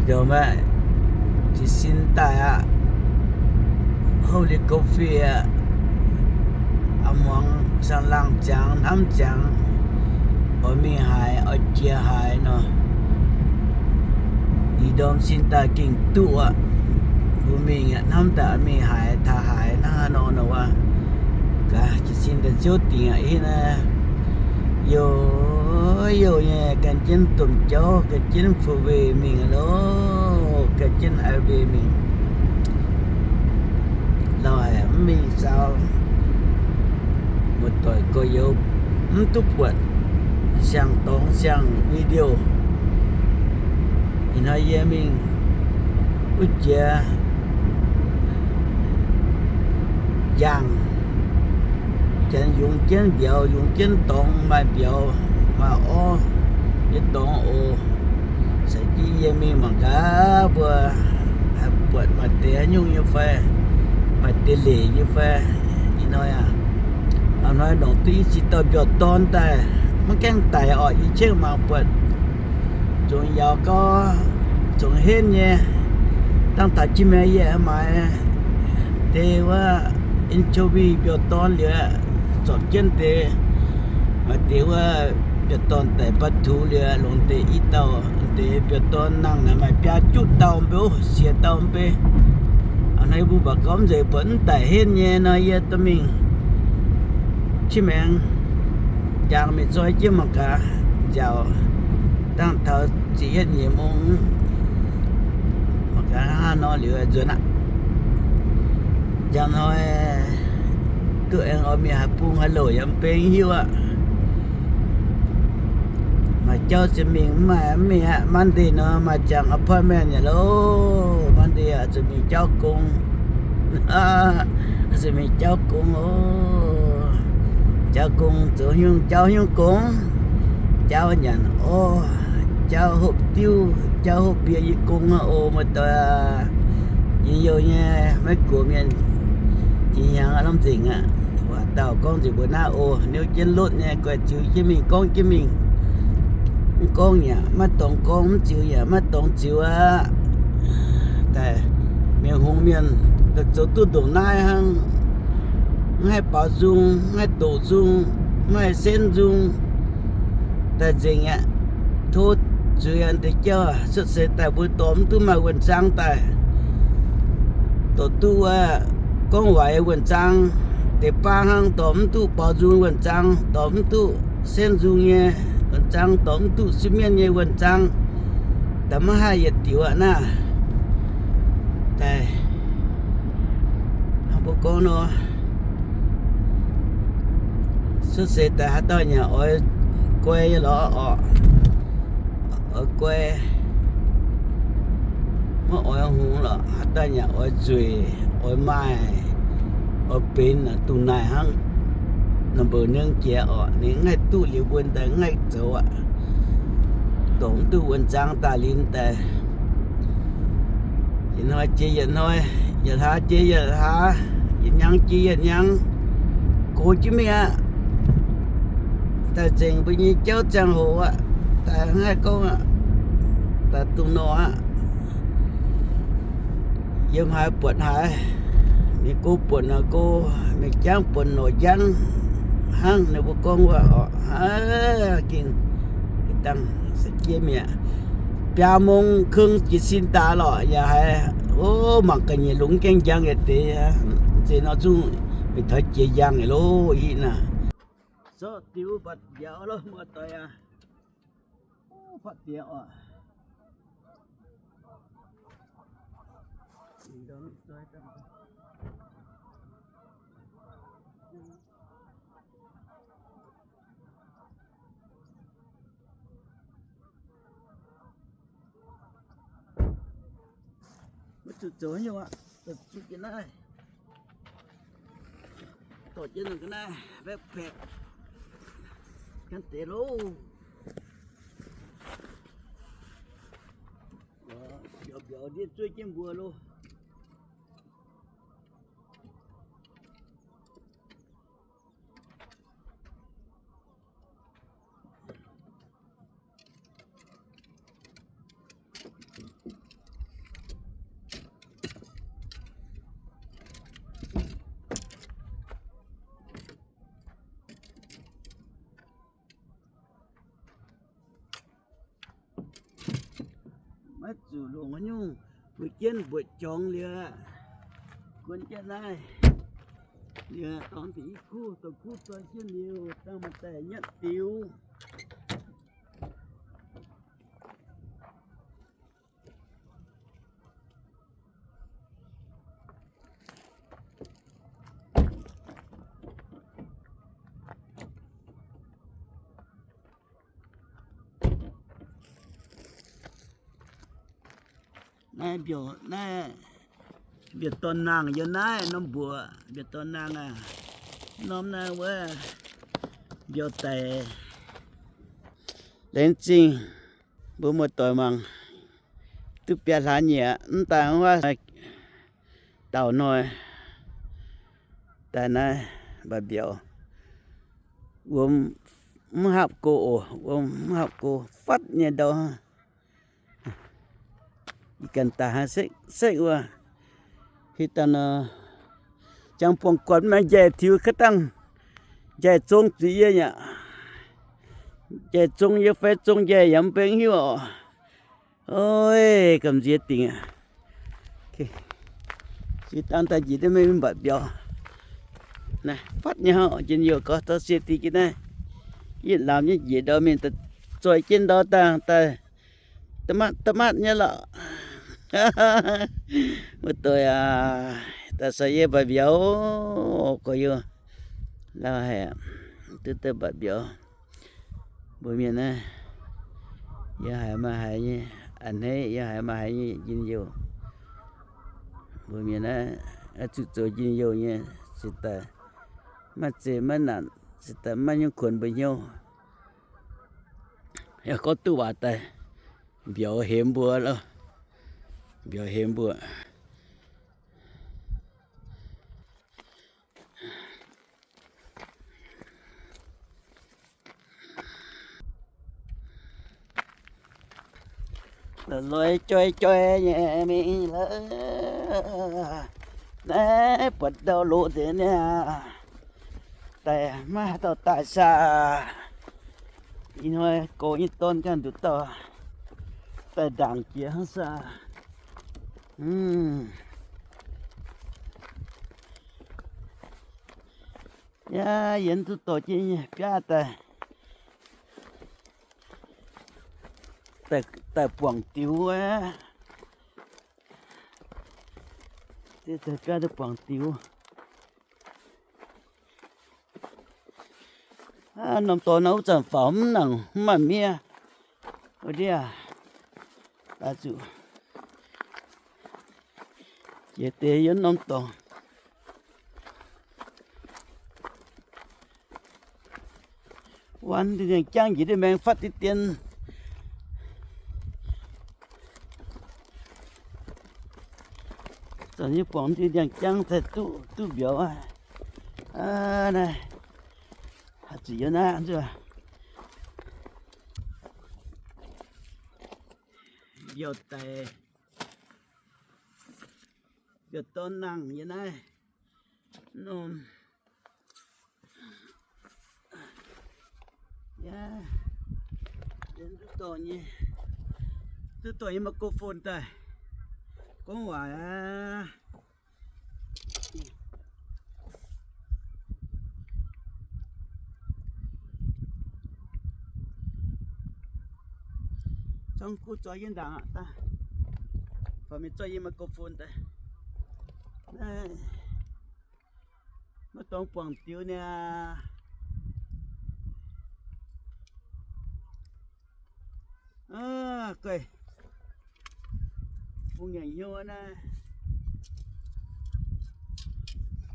Ndoh maiv, jiez sin daaih aqv. Holy coffee aqv. A'hmuangx siang-laangh ziangx, hnamv ziangx, oix mingh haaix, oix jiex haaix nor, ih ndorm sin daaih gengh duqv aqv. Mbuo mingh aqv, hnamv daaih mingh haaix, taux haaix hnangv haaix nor nor wuov. Gaax jiez sin daaih ziouv dingc aqv. Ih naaiv youh youh nyei, gan jienv domh jauv, gan jienv fu-weih mingh loh, gan jienv highway mingh. Lauh haic mv mingh saau, muoz-doic gorx-youz mv duqv buatc siang-dorngx siang-video. Ih hnoi yie mingh wuov jiex jaangh, janx yungz jienv mbiauz, yungz jienv dorngx, maaih mbiauz, maaih orv nyei dorngx oc. Caux jienv yie mingh mangc gaax mbuo haih buatc maaih deix haaix nyungc nyei fai, maaih deix leic nyei fai. Ih hnoi aac, ih hnoi longc duqv i cin dauh mbiauz-dorn daaih, maiv gaengh daic orqc, yie cingv mangc buatc zungx yauz gau, zungx henv nyei. Dangh taux jiex mi'aqv yie maaiz deix wuov anchovy mbiauz-dorn liuz, zorpc jienv deix, maaih deix wuov mbiauz-dorn daic ba'tux liuz, longc deix i dauh deix mbiauz-dorn nangh naaic maaih biaa juqv dauh mbe, siec dauh mbe. Ih hnoi mbuo mangc gaax mv nzengc buatc mv daic henv nyei nor, yie dorh mingh cin maengx jaangx mingh zoi jienv mangc gaax nziaauc. Dangh taux ziepc yietv nyeic mong, mangc gaax hnangv haaix nor liuz nzuonx aqv. Njang hnoi duqv aengx oix mingh haaix bung haaix louc yaac mv benx hiuv aqv. Maaih jauv se mingh, mv maaih mv mingh aqv. Monday nor maaih ziangh appointment yaac loh. Monday oix zuqc mingh jauv gong. Oix zuqc mingh jauv gong oc. Jauv gong zoux nyungc, jauv nyungc gong? Jauv nyanc orv, jauv hopv diuv, jauv hopv mbie nyei gong aqv oc, muoz-doic aac. Yie youh nyei Meiv Guoqv mienh, jiex hnyangx lamh nzengc aqv. Waac dauh gorngv nzengc mbuo naaiv oc, niuv jienv lotv nyei, guaix ziux jienv mingh, gorngv jienv mingh. Mv gorngv yaac maiv dorngx gorngv, mv ziux yaac maiv dorngx ziux aqv. Daaih mienh hungx mienh zoux duqv ndongc naaiv hnangv, mv haih baaux nzung, mv haih doqc nzung, mv haih senv nzung, daaih nzengc aqv. Tov zuiz deix jauv cuotv seix daaih mbuo dorh mv duqv maaih wuonh zaang daaih, dorh duqv wuov gorngv waaic wuonh zaang. Deix baav hnangv dorh mv duqv baaux nzung wuonh zaang, dorh mv duqv senv nzung nyei wuonh zaang, dorh mv duqv sieqv mienh nyei wuonh zaang, daaih maiv haih yietc diuc aqv naaiv. Daaih hnangv mbuo gorngv nor, cuotv seix daaih haaix dauh yaac oix guai lorz orqc, oix guai, maiv oix hungx lorqc. Haaix dauh yaac oix nzueic, oix maaih, oix benx dungh naaic hnangv. Number nengh jiex orqc, ninh mv haih duqv liuz wuonh daaih mv haih zoux aqv. Dorh mv duqv wuonh zaang daaih liuz daaih, yietc hnoi jiex yietc hnoi, yietc hlaax jiex yietc hlaax, yietc hnyangx jiex yietc hnyangx, gox jienv mingh aqv. Daaih nzengc mbuo nyei jauv ziangh hoc aqv. Daaih mv haih gorngv aqv. Daaih dungx nor aqv. Yiem haaix buatc haaix. Mienh go buatc nor go, mienh jangv buatc nor jangv hnangv. Ninh mbuo gorngv wuov orqc, gengh dangh se jiex mi'aqv. Biaa mong keng jiez sin daaih lorqc, yaac haiz, o, mangc ga'nyiec longx gaengh njang yietc deix. Zeiz nor zungv mingh taux jiex njang aqv loh, hitv naaiv. Zorqv diuh mbatc mbiauz lo muoz-doic aac. Faatv diex oc. Maiv zuqc zoux nyungc aqv, zuqc jienv naaiv, dorh jienv nongc ga'naaiv backpack gan deix loh. Mbiauz mbiauz ndiev zuov jienv mbuo loh. Zuqc longc haaix nyungc mbuoqc jienv mbuoqc jorngx liuz, guon jienv naaiv. Liuz dorngx deix i kuv, dongh kuv zoi jienv liuz, dangh maaih daaih nyatv diux. Naaiv mbiauz, naaiv mbiauz dorn nangh yiem naaiv norm mbuoqc, mbiauz dorn nangh aac, norm naaiv wuov mbiauz daic. Laengz zingh mbuo muoz-doic mangc, duqv biaa hlaax nyieqc mv daaih wuov dauh hnoi daaih naaiv mbaac mbiauz, wuom mv hapv go oc, wuom mv hapv go, fatv nyei ndau. Ih ganh daaih haiz sekv sekv wuov, hitv daaih nor, jangx buangh guatc maiv njaih tiux kaav dangh, njaih zong zuqc yie yaac, njaih zong yie fai zong njaih yaac mv benx hiuv oc. Oi, gamh nziex dingc aqv. Ziex dangh daaih njiec duqv mingh mbaac mbiauz. Naaiv fatv nyei hnangv, njien-youh gorx dorh sie dingh jienv naaiv. Yietv laamz nyei njiec ndau mingh, zoih jienv ndau dangh daaih, da'matv da'matv nyei lorqc. Muoz-doic aac, daaih sai yie mbaac mbiauz, gorx-youz lauh haic, duqv daaih mbaac mbiauz. Mbuo mienh naaiv, yie haiz maaih haiz nyei a'hneiv, yie haiz maaih haiz nyei njien-youh. Mbuo mienh naaiv, oix zuqc zoux njien-youh nyei, se daaih maiv zeiz maiv naanc, se daaih maiv nyungc kuonx mbuo hnyouv. Yaac gorngv duqv waac daaih, mbiauz hemx mbuo loh, mbiauz hemx mbuo. Loi joi joi nyei mingh lorqc. Naaiv buatc ndau loz nzengc niaa, daaih maiv haaix dauh daaih saah. Ih hnoi gox nyei dorn ganh nduqc dauh daaih ndaangc jiex hnangv saah. Yaac yie duqv dorh jienv nyei biaav daaih, daaih buangc diux aqv. Daaih biaav daaih buangc diux. Norm dorngx naaiv wuov zanc faaux mv nangc mv maaih miev. Wuov ndiev aac, zuqc jiex deix yiem norm dorngx. Wuov ndiangx-jangv njiec ndiev maengx fatv diqv dien. Zanc yie buangc ndiangx-jangv daaih duqv, duqv mbiauz aqv. Naaiv, zuqc yiem naaiv nzuov. Mbiauz daic, mbiauz dorn nangh yiem naaiv. Norm, yaac, duqv dorh nyei, duqv dorh nyei microphone daaih gorngv waac aqv. Zorngv kuv zoi jienv ndaangc aqv. Fai mingh zorqv yie microphone daaih. Maiv dorngx buangh diux niaa. Guei, bung ngaengc hnyouv naaiv.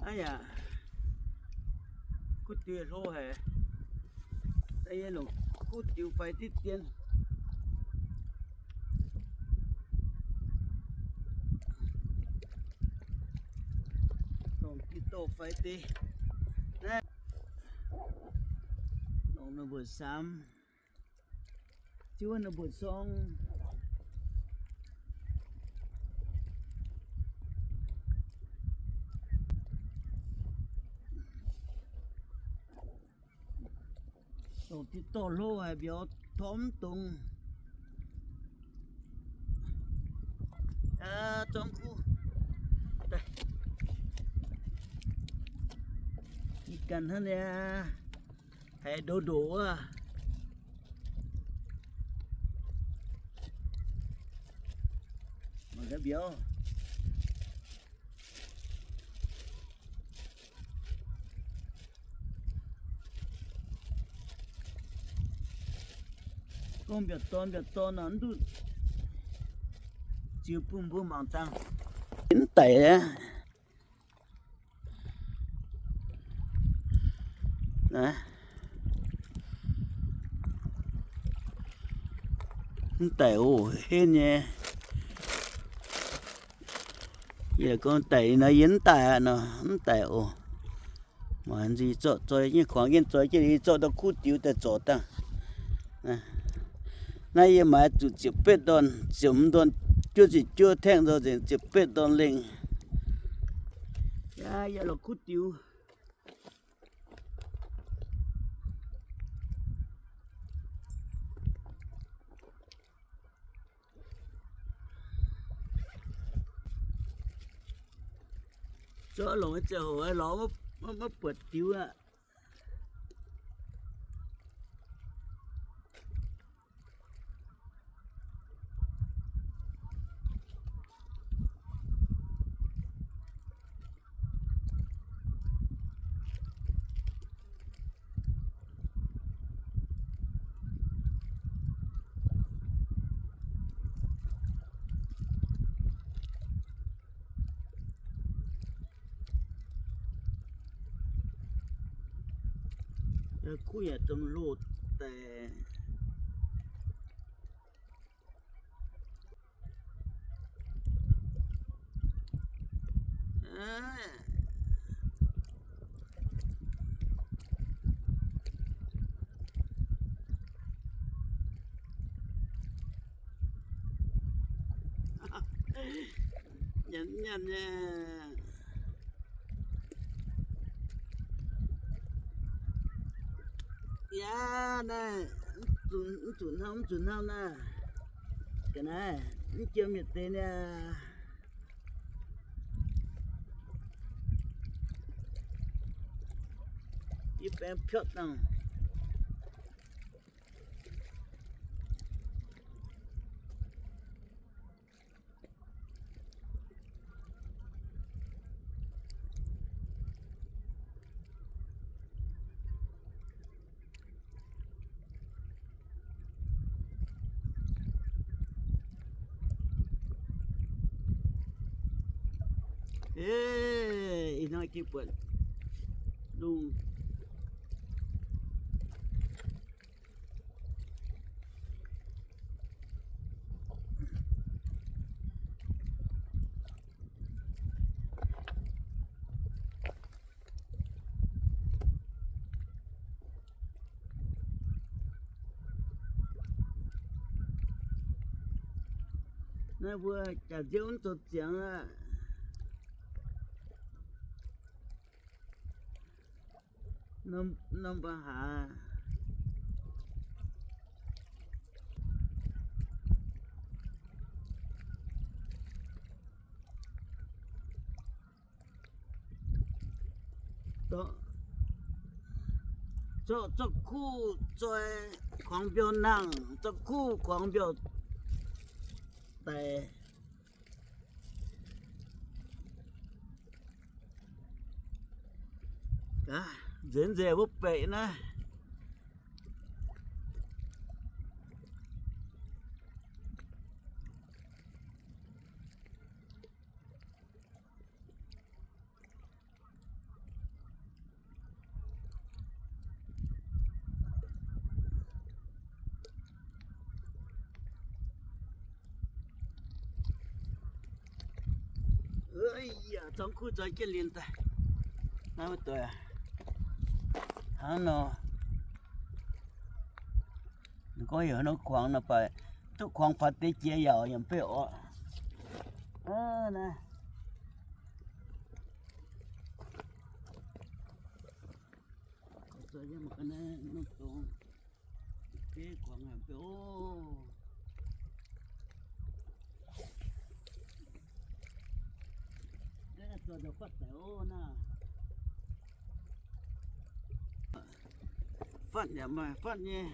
Aa yaac, kuv diux hlo haic. Da'nyeic longc kuv diux faix diqv dien. Longc diqv doh faix deix. Longc ninh mbuo samx, ziouv ninh mbuo sorng. Longc diqv doh hlo haic, mbiauz tormv dongz. Zorngv kuv. Ih ganh hnangv nyei, haiz ndoqv ndoqc wuov. Mangc gaax mbiauz. Gorngv mbiauz dorn, mbiauz dorn nor mv duqv ziux bun mbuo mangc dangh. Mv daic aqv. Mv daic oc, henv nyei. Yie gorngv daic nor, yie mv daic aqv nor, mv daic oc. Mangc nziex zorqv zoi nyei, kuangx jienv zoi jienv, zorqv ndau kuv diux daaih zorc dangh. Naaiv yie maaiz zuqc ziepc betv ndorn, ziepc hmz ndorn, juov ziepc juov tengv nzorng nzengc, ziepc betv ndorn lengh. Yaac lorz kuv diux. Zorqv longc nyei ziangh hoc lorz maiv buatc diux aqv. Kuv yaac domh loz daic. Nyanc nyanc nyei. Yaac naaiv mv zuqc, mv zuqc hnamv, mv zuqc hnamv naaiv. Ga'naaiv mv jiem yietc deix niaa. Yie baeng piotv dangh. Ih hnoi gengh buatc lungh. Naaiv mbuo jaax nziouv mv zoux ziangx aqv. Norm, norm ba'haax. Zorqv, zorqv kuv zoi kuangx mbiauh nangh, zorqv kuv kuangx mbiauh daic. Nzengc nzengc wuov baeqc naaiv. Zorngv kuv zoi jienv liemh daaih. Naaiv wuov doic hnangv nor. Ninh gorngv heuc nor kuangx nor, baac duqv kuangx faaux deix jiex yaac yaac mv bei orqc. Naaiv kuangx haic mv bei oc. Fatv yaac maaih fatv nyei.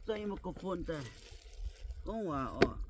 Zorqv microphone daaih gorngv waac oc.